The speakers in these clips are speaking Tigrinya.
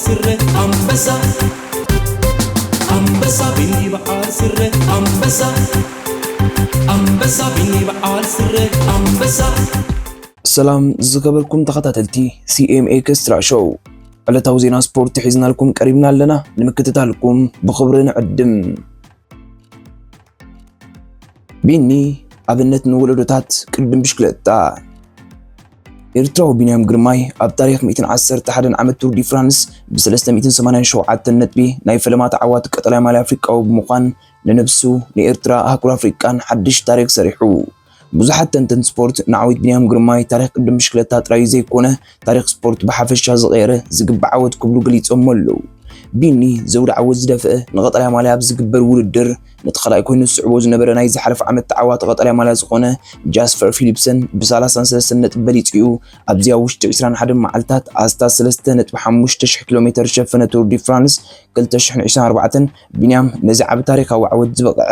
ስረ ኣንበሳ ኣንበሳ ቢኒ በዓል ስረ ኣንበሳ ኣንበሳ ቢኒ በዓል ስረ ኣንበሳ። ሰላም ዝኸበርኩም ተኸታተልቲ ሲ ኤም ኤ ኤክስትራ ሾው፣ ዕለታዊ ዜና ስፖርት ሒዝናልኩም ቀሪብና ኣለና። ንምክትታልኩም ብኽብሪ ንዕድም። ቢኒ ኣብነት ንወለዶታት ቅድም ብሽክለታ። ኤርትራዊ ቢንያም ግርማይ ኣብ ታሪኽ ሚእትን ዓሰርተ ሓደን ዓመት ቱር ዲ ፍራንስ ብሰለስተ ሚእትን ሰማንያን ሸውዓተን ነጥቢ ናይ ፈለማ ተዓዋቲ ቀጠልያ ማልያ ኣፍሪቃዊ ብምዃን ንነብሱ፣ ንኤርትራ፣ ኣህጉር ኣፍሪቃን ሓድሽ ታሪኽ ሰሪሑ። ብዙሓት ተንተንቲ ስፖርት ንዓወት ቢንያም ግርማይ ታሪኽ ቅድም ብሽክለታ ጥራይ ዘይኮነ ታሪኽ ስፖርት ብሓፈሻ ዝቐየረ ዝግባእ ዓወት ክብሉ ገሊጾሞ ኣለዉ። ቢኒ ዘውዲ ዓወት ዝደፍአ ንቐጠልያ ማልያ ኣብ ዝግበር ውድድር ነቲ ካልኣይ ኮይኑ ዝስዕቦ ዝነበረ ናይ ዝሓለፈ ዓመት ተዓዋቲ ቀጠልያ ማልያ ዝኾነ ጃስፐር ፊሊፕሰን ብሰላሳን ሰለስተን ነጥቢ በሊጹ እዩ። ኣብዚኣ ውሽጢ ዕስራን ሓደን መዓልታት ኣስታት ሰለስተ ነጥቢ ሓሙሽተ ሽሕ ኪሎ ሜተር ዝሸፈነ ቱር ዲ ፍራንስ ክልተ ሽሕን ዕስራን ኣርባዕተን ቢንያም ነዚ ዓቢ ታሪኻዊ ዓወት ዝበቕዐ።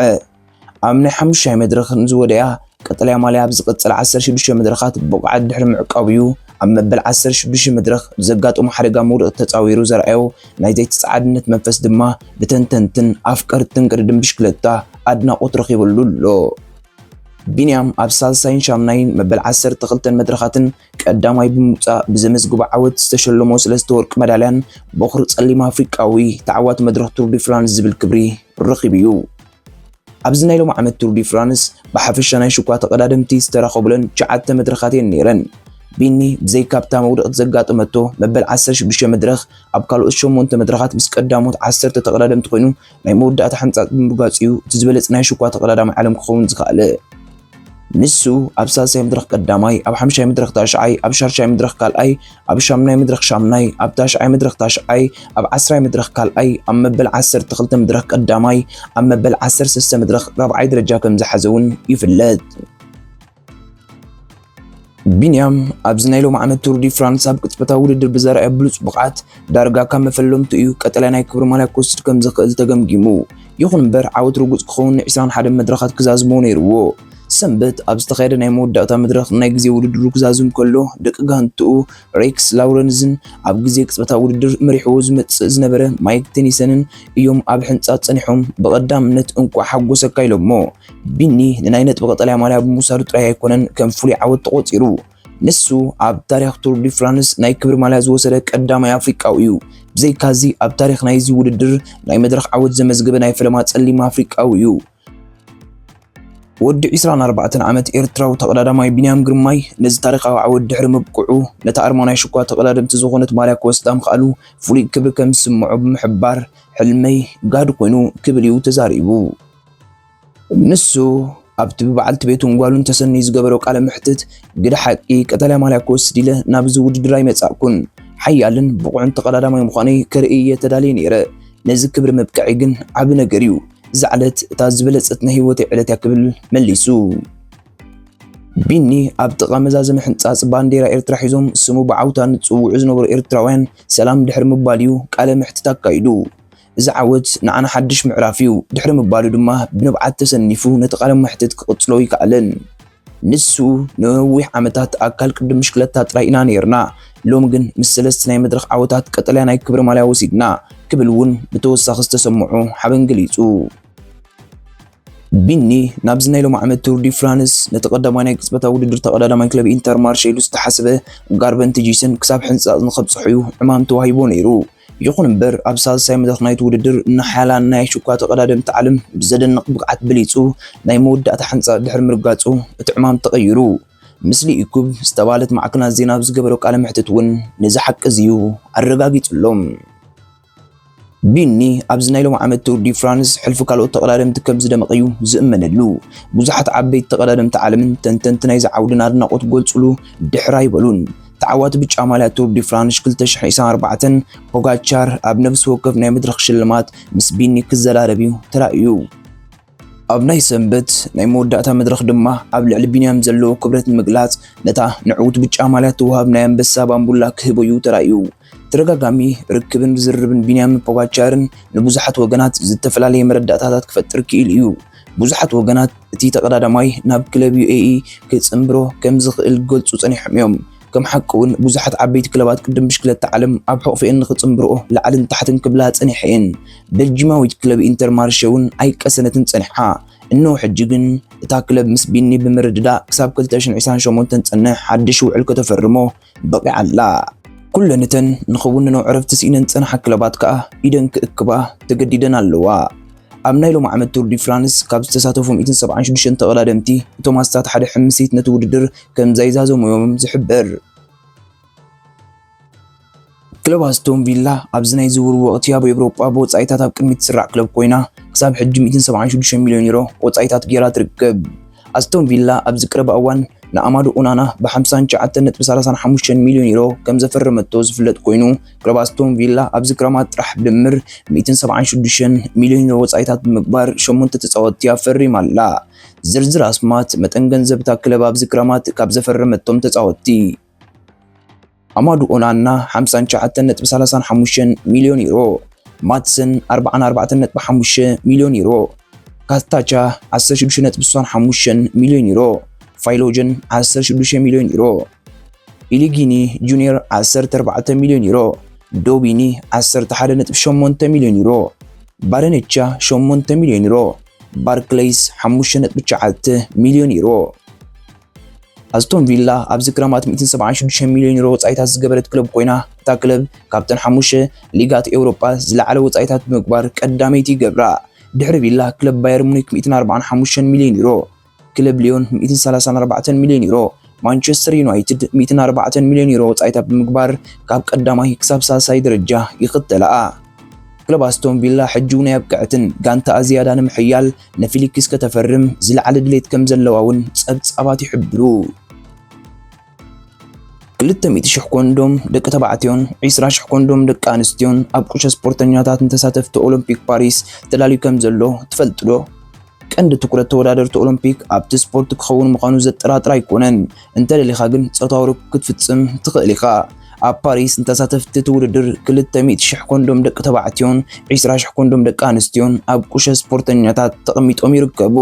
ኣብ ናይ ሓሙሻይ መድረኽ ንዝወደያ ቀጠልያ ማልያ ኣብ ዝቐጸለ ዓሰርተ ሽዱሽተ መድረኻት ብቕዓት ድሕሪ ምዕቃቡ እዩ ኣብ መበል ዓሰርተ ሽዱሽተ መድረኽ ብዘጋጠሞ ሓደጋ መውደቕቲ ተጻዊሩ ዘርኣዮ ናይ ዘይተጻዓድነት መንፈስ ድማ ብተንተንትን ኣፍቀርትን ቅድድም ብሽክለታ ኣድናቖት ረኺበሉ ኣሎ። ቢንያም ኣብ ሳልሳይን ሻምናይን መበል ዓሰርተ ክልተን መድረኻትን ቀዳማይ ብምውጻእ ብዘመዝግቦ ዓወት ዝተሸለሞ ሰለስተ ወርቂ መዳልያን ቦኽሪ ጸሊም ኣፍሪቃዊ ተዓዋቲ መድረኽ ቱር ዲ ፍራንስ ዝብል ክብሪ ረኺቡ እዩ። ኣብዚ ናይ ሎሚ ዓመት ቱር ዲ ፍራንስ ብሓፈሻ ናይ ሽኳ ተቐዳደምቲ ዝተራኸቡለን ትሽዓተ መድረኻት እየን ነይረን። ቢኒ ብዘይካ ኣብታ መውደቕቲ ዘጋጠመቶ መበል ዓሰርተ ሽዱሽተ መድረኽ ኣብ ካልኦት ሸሞንተ መድረኻት ምስ ቀዳሞት ዓሰርተ ተቐዳደምቲ ኮይኑ ናይ መወዳእታ ሕንጻጽ ብምርጋጹ እዩ እቲ ዝበለጸ ናይ ሽኳ ተቐዳዳማይ ዓለም ክኸውን ዝኸኣለ። ንሱ ኣብ ሳልሳይ መድረኽ ቀዳማይ፣ ኣብ ሓምሻይ መድረኽ ታሽዓይ፣ ኣብ ሻድሻይ መድረኽ ካልኣይ፣ ኣብ ሻምናይ መድረኽ ሻምናይ፣ ኣብ ታሽዓይ መድረኽ ታሽዓይ፣ ኣብ ዓስራይ መድረኽ ካልኣይ፣ ኣብ መበል ዓሰርተ ክልተ መድረኽ ቀዳማይ፣ ኣብ መበል ዓሰርተ ሰለስተ መድረኽ ራብዓይ ደረጃ ከም ዝሓዘ እውን ይፍለጥ። ቢንያም ኣብዚ ናይ ሎሚ ዓመት ቱር ዲ ፍራንስ ኣብ ቅጽበታዊ ውድድር ብዘርኣዮ ብሉጽ ብቕዓት ዳርጋ ካብ መፈለምቱ እዩ ቀጠልያ ናይ ክብሪ ማልያ ክወስድ ከም ዝኽእል ተገምጊሙ። ይኹን እምበር ዓወት ርጉጽ ክኸውን ን ዕስራን ሓደን መድረኻት ክዛዝሞ ነይርዎ። ሰንበት ኣብ ዝተኻየደ ናይ መወዳእታ መድረኽ ናይ ግዜ ውድድሩ ክዛዝም ከሎ ደቂ ጋንትኡ ሬክስ ላውረንዝን ኣብ ግዜ ቅጽበታዊ ውድድር መሪሕዎ ዝመጽእ ዝነበረ ማይክ ቴኒሰንን እዮም ኣብ ሕንጻጽ ጸኒሖም ብቐዳምነት እንቋዕ ሓጎሰካ ኢሎሞ። ቢኒ ንናይ ነጥቢ ቀጠልያ ማልያ ብምውሳዱ ጥራይ ኣይኮነን ከም ፍሉይ ዓወት ተቖጺሩ። ንሱ ኣብ ታሪኽ ቱር ዲ ፍራንስ ናይ ክብሪ ማልያ ዝወሰደ ቀዳማይ ኣፍሪቃዊ እዩ። ብዘይካዚ ኣብ ታሪኽ ናይዚ ውድድር ናይ መድረኽ ዓወት ዘመዝገበ ናይ ፈለማ ጸሊም ኣፍሪቃዊ እዩ። ወዲ ዕስራን ኣርባዕተን ዓመት ኤርትራዊ ተቐዳዳማይ ቢንያም ግርማይ ነዚ ታሪኻዊ ዓወት ድሕሪ ምብቅዑ ነታ ኣርማ ናይ ሽኳ ተቐዳደምቲ ዝኾነት ማልያ ክወስዳ ምኽኣሉ ፍሉይ ክብሪ ከም ዝስምዖ ብምሕባር ሕልመይ ጋህዲ ኮይኑ ክብል እዩ ተዛሪቡ። ንሱ ኣብቲ ብበዓልቲ ቤቱን ጓሉን ተሰንዩ ዝገበሮ ቃለ መሕትት ግደ ሓቂ ቀጠልያ ማልያ ክወስድ ኢለ ናብዚ ውድድር ኣይመጻእኩን። ሓያልን ብቑዕን ተቐዳዳማይ ምዃነይ ከርኢ እየ ተዳልየ ነይረ። ነዚ ክብሪ ምብቅዐይ ግን ዓቢ ነገር እዩ። እዛ ዕለት እታ ዝበለጸት ናይ ህይወተይ ዕለት እያ ክብል መሊሱ። ቢኒ ኣብ ጥቓ መዛዘሚ ሕንጻጽ ባንዴራ ኤርትራ ሒዞም ስሙ ብዓውታ ንጽውዑ ዝነበሩ ኤርትራውያን ሰላም ድሕሪ ምባል እዩ ቃለ መሕትት ኣካይዱ። እዚ ዓወት ንዓና ሓድሽ ምዕራፍ እዩ ድሕሪ ምባሉ ድማ ብንብዓት ተሰኒፉ ነቲ ቃለ መሕትት ክቕጽሎ ኣይከኣለን። ንሱ ንነዊሕ ዓመታት ኣካል ቅድም ብሽክለታ ጥራይ ኢና ነይርና፣ ሎሚ ግን ምስ ሰለስተ ናይ መድረኽ ዓወታት ቀጠልያ ናይ ክብሪ ማልያ ወሲድና ክብል እውን ብተወሳኺ ዝተሰምዖ ሓበን ገሊጹ። ቢኒ ናብዚ ናይ ሎሚ ዓመት ቱር ዲ ፍራንስ ነቲ ቀዳማይ ናይ ቅጽበታዊ ውድድር ተቐዳዳማይ ክለብ ኢንተር ማርሴይ ኢሉ ዝተሓስበ ጋርበን ቲጂሰን ክሳብ ሕንጻጽ ንኸብጽሖ እዩ ዕማም ተዋሂቦ ነይሩ። ይኹን እምበር ኣብ ሳልሳይ መድረኽ ናይቲ ውድድር ንሓያላን ናይ ሽኳ ተቐዳደምቲ ዓለም ብዘደንቕ ብቕዓት በሊጹ ናይ መወዳእታ ሕንጻጽ ድሕሪ ምርጋጹ እቲ ዕማም ተቐይሩ። ምስሊኢኩብ ዝተባህለት ማዕከናት ዜና ኣብ ዝገበሮ ቃለ መሕትት እውን ነዚ ሓቂ እዚ እዩ ኣረጋጊጹሎም። ቢኒ ኣብዚ ናይ ሎሚ ዓመት ቱር ዲ ፍራንስ ሕልፊ ካልኦት ተቐዳደምቲ ከም ዝደመቐ እዩ ዝእመነሉ። ብዙሓት ዓበይቲ ተቐዳደምቲ ዓለምን ተንተንቲ ናይዚ ዓውድን ኣድናቖት ክገልጹሉ ድሕር ኣይበሉን። ተዓዋቲ ብጫ ማልያ ቱር ዲ ፍራንስ ክልተ ሽሕን ዕስራን ኣርባዕተን ፖጋቻር ኣብ ነፍሲ ወከፍ ናይ መድረኽ ሽልማት ምስ ቢኒ ክዘራረብ እዩ ተራእዩ። ኣብ ናይ ሰንበት ናይ መወዳእታ መድረኽ ድማ ኣብ ልዕሊ ቢንያም ዘለዎ ክብረት ንምግላጽ ነታ ንዕውት ብጫ ማልያ ትወሃብ ናይ ኣንበሳ ባምቡላ ክህቦ እዩ ተራእዩ። ተደጋጋሚ ርክብን ዝርርብን ቢንያምን ፖጋቻርን ንብዙሓት ወገናት ዝተፈላለየ መረዳእታታት ክፈጥር ክኢሉ እዩ። ብዙሓት ወገናት እቲ ተቐዳዳማይ ናብ ክለብ ዩ ኤ ኢ ክጽንብሮ ከም ዝኽእል ክገልጹ ጸኒሖም እዮም። ከም ሓቂ እውን ብዙሓት ዓበይቲ ክለባት ቅድም ብሽክለታ ዓለም ኣብ ሕቑፊኤን ንኽጽንብርኦ ላዕልን ታሕትን ክብላ ጸኒሐ እየን። ቤልጂማዊት ክለብ ኢንተርማርሸ እውን ኣይቀሰነትን ጸኒሓ። እነሆ ሕጂ ግን እታ ክለብ ምስ ቢኒ ብምርድዳእ ክሳብ ክልተ ሽሕን ዕስራን ሸሞንተን ጸንሕ ሓድሽ ውዕል ከተፈርሞ በቒዓ ኣላ። ኩለንተን ንኽውንኖ ዕረፍቲ ስኢነን ዝጸንሓ ክለባት ከኣ ኢደን ክእክባ ተገዲደን ኣለዋ። ኣብ ናይ ሎም ዓመት ቱር ዲ ፍራንስ ካብ ዝተሳተፉ ሚእትን ሰብዓን ሽዱሽተን ተቐዳደምቲ እቶም ኣስታት ሓደ ሕምሲት ነቲ ውድድር ከም ዘይዛዘሙ እዮም ዝሕበር። ክለብ ኣስቶን ቪላ ኣብዚ ናይ ዝውውር ወቕቲ ኣብ ኤውሮጳ ብወጻኢታት ኣብ ቅድሚት ትስራዕ ክለብ ኮይና፣ ክሳብ ሕጂ ሚእትን ሰብዓን ሽዱሽተ ሚልዮን ዩሮ ወጻኢታት ገይራ ትርከብ። ኣስቶን ቪላ ኣብዚ ቀረባ እዋን ንኣማዱ ኦናና ብ ሓምሳን ትሽዓተን ነጥቢ ሰላሳን ሓሙሽተን ሚልዮን ዩሮ ከም ዘፈረመቶ ዝፍለጥ ኮይኑ፣ ክለብ ኣስቶን ቪላ ኣብዚ ክረማት ጥራሕ ብድምር ሚእትን ሰብዓን ሽዱሽተን ሚልዮን ዩሮ ወጻኢታት ብምግባር ሸሞንተ ተጻወትቲ ኣፈሪማ ኣላ። ዝርዝር ኣስማት መጠን ገንዘብ እታ ክለብ ኣብዚ ክረማት ካብ ዘፈረመቶም ተጻወትቲ። ኣማዱ ኦናና ሓምሳን ትሽዓተን ነጥቢ ሰላሳን ሓሙሽተን ሚልዮን ዩሮ፣ ማትሰን ኣርባዓን ኣርባዕተን ነጥቢ ሓሙሽተ ሚልዮን ዩሮ፣ ካስታቻ ዓሰርተ ሽዱሽተ ነጥቢ ስሳን ሓሙሽተን ሚልዮን ዩሮ፣ ፋይሎጀን ዓሰርተ ሽዱሽተ ሚልዮን ዩሮ፣ ኢሊጊኒ ጁኒየር ዓሰርተ ኣርባዕተ ሚልዮን ዩሮ፣ ዶቢኒ ዓሰርተ ሓደ ነጥቢ ሸሞንተ ሚልዮን ዩሮ፣ ባረነቻ ሸሞንተ ሚልዮን ዩሮ፣ ባርክሌይስ ሓሙሽተ ነጥቢ ትሽዓተ ሚልዮን ዩሮ። ኣስቶን ቪላ ኣብዚ ክረማት ሚእትን ሰብዓን ሽዱሽተ ሚልዮን ዩሮ ወጻኢታት ዝገበረት ክለብ ኮይና፣ እታ ክለብ ካብተን ሓሙሽተ ሊጋት ኤውሮጳ ዝለዓለ ወጻኢታት ብምግባር ቀዳመይቲ ይገብራ። ድሕሪ ቪላ፣ ክለብ ባየር ሙኒክ ሚእትን ኣርባዓን ሓሙሽተን ሚልዮን ዩሮ፣ ክለብ ሊዮን ሚእትን ሰላሳን ኣርባዕተን ሚልዮን ዩሮ፣ ማንቸስተር ዩናይትድ ሚእትን ኣርባዕተን ሚልዮን ዩሮ ወጻኢታት ብምግባር ካብ ቀዳማይ ክሳብ ሳልሳይ ደረጃ ይኽተላኣ። ክለብ ኣስቶን ቪላ ሕጂ እውን ኣየብቅዐትን። ጋንታኣ ዝያዳ ንምሕያል ንፊሊክስ ከተፈርም ዝለዓለ ድሌት ከም ዘለዋ እውን ጸብጻባት ይሕብሩ። ክልተ ሚእቲ ሽሕ ኮንዶም ደቂ ተባዕትዮን ዒስራ ሽሕ ኮንዶም ደቂ ኣንስትዮን ኣብ ቁሸ ስፖርተኛታትን ተሳተፍቲ ኦሎምፒክ ፓሪስ ተዳልዩ ከም ዘሎ ትፈልጡ ዶ? ቀንዲ ትኹረት ተወዳደርቲ ኦሎምፒክ ኣብቲ ስፖርት ክኸውን ምዃኑ ዘጠራጥር ኣይኮነን። እንተደሊኻ ግን ጾታዊ ርክብ ክትፍጽም ትኽእል ኢኻ። ኣብ ፓሪስ ንተሳተፍቲ እቲ ውድድር ክልተ ሚእቲ ሽሕ ኮንዶም ደቂ ተባዕትዮን ዒስራ ሽሕ ኮንዶም ደቂ ኣንስትዮን ኣብ ቁሸ ስፖርተኛታት ተቐሚጦም ይርከቡ።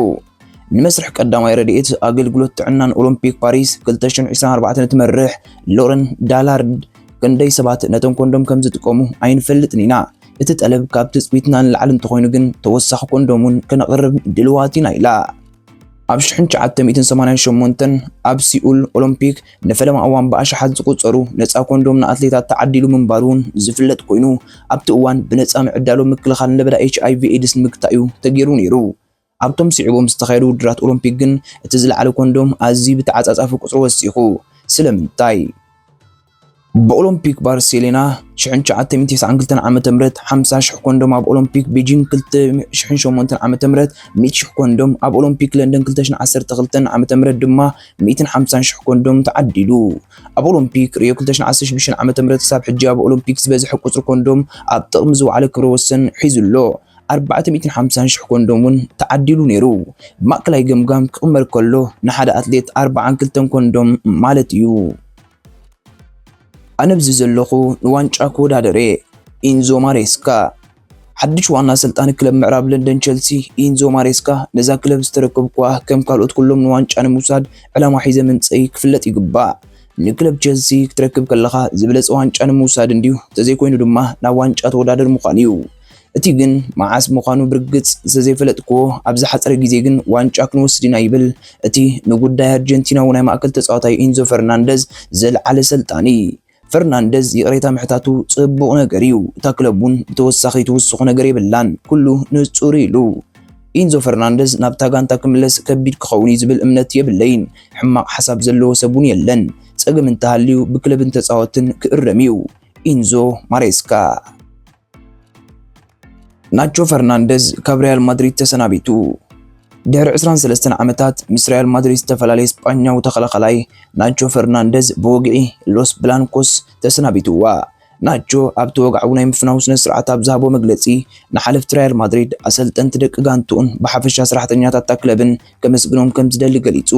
ንመስርሕ ቀዳማይ ረድኤት ኣገልግሎት ጥዕናን ኦሎምፒክ ፓሪስ ክልተ ሽሕን ዕስራን ኣርባዕተን እትመርሕ ሎረን ዳላርድ፣ ክንደይ ሰባት ነቶም ኮንዶም ከም ዝጥቀሙ ኣይንፈልጥን ኢና። እቲ ጠለብ ካብ ትጽቢትና ንላዕሊ እንተኾይኑ ግን፣ ተወሳኺ ኮንዶም እውን ከነቕርብ ድልዋት ኢና ኢላ። ኣብ ሽሕን ትሽዓተ ሚእትን ሰማንያን ሸሞንተን ኣብ ሲኡል ኦሎምፒክ ንፈለማ እዋን ብኣሽሓት ዝቑጸሩ ነጻ ኮንዶም ንኣትሌታት ተዓዲሉ ምንባሩ እውን ዝፍለጥ ኮይኑ፣ ኣብቲ እዋን ብነጻ ምዕዳሎ ምክልኻል ለበዳ ኤች ኣይ ቪ ኤድስ ንምግታእ እዩ ተገይሩ ነይሩ። ኣብቶም ስዒቦም ዝተኻየዱ ውድድራት ኦሎምፒክ ግን እቲ ዝለዓለ ኮንዶም ኣዝዩ ብተዓጻጻፊ ቁጽሪ ወሲኹ። ስለምንታይ? ብኦሎምፒክ ባርሴሎና ሽሕን ትሽዓተ ሚእትን ተስዓን ክልተን ዓመተ ምህረት ሓምሳ ሽሕ ኮንዶም፣ ኣብ ኦሎምፒክ ቤጂንግ ክልተ ሽሕን ሸሞንተን ዓመተ ምህረት ሚእቲ ሽሕ ኮንዶም፣ ኣብ ኦሎምፒክ ለንደን ክልተ ሽሕን ዓሰርተ ክልተን ዓመተ ምህረት ድማ ሚእትን ሓምሳን ሽሕ ኮንዶም ተዓዲሉ። ኣብ ኦሎምፒክ ሪዮ ክልተ ሽሕን ዓሰርተ ሽዱሽተን ዓመተ ምህረት ክሳብ ሕጂ ኣብ ኦሎምፒክ ዝበዝሐ ቁጽሪ ኮንዶም ኣብ ጥቕሚ ዝወዓለ ክብረ ወሰን ሒዙ ኣሎ። ኣርባዕተ ሚእትን ሓምሳን ሽሕ ኮንዶም እውን ተዓዲሉ ነይሩ። ብማእከላይ ገምጋም ክቕመር ከሎ፣ ንሓደ ኣትሌት ኣርባዓን ክልተን ኮንዶም ማለት እዩ። ኣነ ኣብዚ ዘለኹ ንዋንጫ ክወዳደር እየ። ኢንዞ ማሬስካ። ሓድሽ ዋና ኣሰልጣኒ ክለብ ምዕራብ ለንደን ቸልሲ ኢንዞ ማሬስካ፣ ነዛ ክለብ ዝተረከብኩዋ ከም ካልኦት ኩሎም ንዋንጫ ንምውሳድ ዕላማ ሒዘ ምምጸይ ክፍለጥ ይግባእ። ንክለብ ቸልሲ ክትረክብ ከለኻ ዝበለጸ ዋንጫ ንምውሳድ እንድዩ፣ እንተዘይኮይኑ ድማ ናብ ዋንጫ ተወዳደር ምዃን እዩ። እቲ ግን መዓስ ምዃኑ ብርግጽ ስለዘይፈለጥክዎ፣ ኣብ ዝሓጸረ ግዜ ግን ዋንጫ ክንወስድ ኢና ይብል እቲ ንጉዳይ ኣርጀንቲናዊ ናይ ማእከል ተጻዋታይ ኢንዞ ፈርናንደዝ ዘልዓለ ሰልጣኒ። ፈርናንደዝ ይቕሬታ ምሕታቱ ጽቡቕ ነገር እዩ። እታ ክለብ እውን ብተወሳኺ ትውስኹ ነገር የብላን። ኩሉ ንጹር እዩ ኢሉ። ኢንዞ ፈርናንደዝ ናብታ ጋንታ ክምለስ ከቢድ ክኸውን እዩ ዝብል እምነት የብለይን። ሕማቕ ሓሳብ ዘለዎ ሰብ እውን የለን። ጸገም እንተሃልዩ ብክለብን ተጻወትን ክእረም እዩ። ኢንዞ ማሬስካ። ናቾ ፈርናንደዝ ካብ ሪያል ማድሪድ ተሰናቢቱ። ድሕሪ ዕስራን ሰለስተን ዓመታት ምስ ሪያል ማድሪድ ዝተፈላለየ ስጳኛዊ ተኸላኻላይ ናቾ ፈርናንደዝ ብወግዒ ሎስ ብላንኮስ ተሰናቢትዋ። ናቾ ኣብቲ ወግዓዊ ናይ ምፍናው ስነ ስርዓት ኣብ ዝሃቦ መግለጺ፣ ንሓለፍቲ ሪያል ማድሪድ፣ ኣሰልጠንቲ ደቂ ጋንትኡን ብሓፈሻ ሰራሕተኛታት እታ ክለብን ከመስግኖም ከም ዝደሊ ገሊጹ።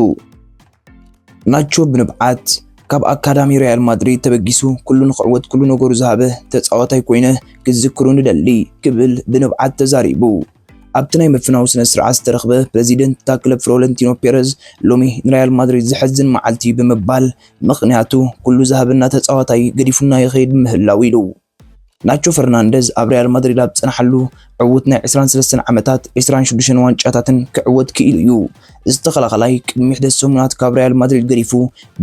ናቾ ብንብዓት፣ ካብ ኣካዳሚ ሪያል ማድሪድ ተበጊሱ ኩሉ ንኽዕወት ኩሉ ነገሩ ዝሃበ ተጻዋታይ ኮይነ ክዝክሩ ንደሊ ክብል ብንብዓት ተዛሪቡ። ኣብቲ ናይ ምፍናው ስነ ስርዓት ዝተረኽበ ፕረዚደንት እታ ክለብ ፍሎረንቲኖ ፔረዝ፣ ሎሚ ንሪያል ማድሪድ ዘሕዝን መዓልቲ እዩ ብምባል፣ ምኽንያቱ ኩሉ ዝሃበና ተጻዋታይ ገዲፉና ይኸይድ ምህላው ኢሉ። ናቾ ፈርናንደዝ ኣብ ሪያል ማድሪድ ኣብ ዝጸንሓሉ ዕዉት ናይ ዕስራን ሰለስተን ዓመታት ዕስራን ሽዱሽተን ዋንጫታትን ክዕወት ክኢሉ እዩ። እዚ ተኸላኻላይ ቅድሚ ሕደት ሰሙናት ካብ ሪያል ማድሪድ ገዲፉ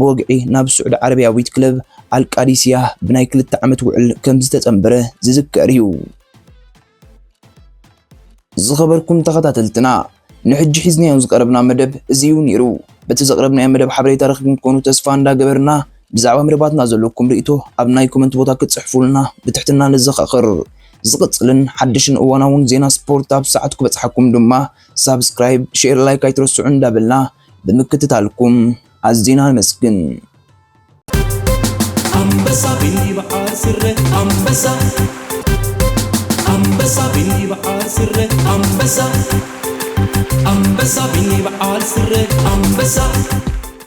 ብወግዒ ናብ ስዑዲ ዓረብያዊት ክለብ ኣልቃዲስያ ብናይ ክልተ ዓመት ውዕል ከም ዝተጸንበረ ዝዝከር እዩ። ዝኸበርኩም ተኸታተልትና፣ ንሕጂ ሒዝናዮ ዝቐረብና መደብ እዚ እዩ ነይሩ። በቲ ዘቕረብናዮ መደብ ሓበሬታ ረኺብኩም ክትኮኑ ተስፋ እንዳገበርና፣ ብዛዕባ መደባትና ዘለኩም ርእይቶ ኣብ ናይ ኮመንት ቦታ ክትጽሕፉልና ብትሕትና ንዘኻኽር። ዝቕጽልን ሓድሽን እዋናውን ዜና ስፖርት ኣብ ሰዓት ክበጽሓኩም ድማ ሳብስክራይብ፣ ሼር፣ ላይክ ኣይትረስዑ እንዳበልና ብምክትታልኩም ኣዚና ነመስግን። ኣንበሳ ቢኒ በዓል ስረ ኣንበሳ ኣንበሳ ቢኒ በዓል ስረ ኣንበሳ ኣንበሳ ቢኒ በዓል ስረ ኣንበሳ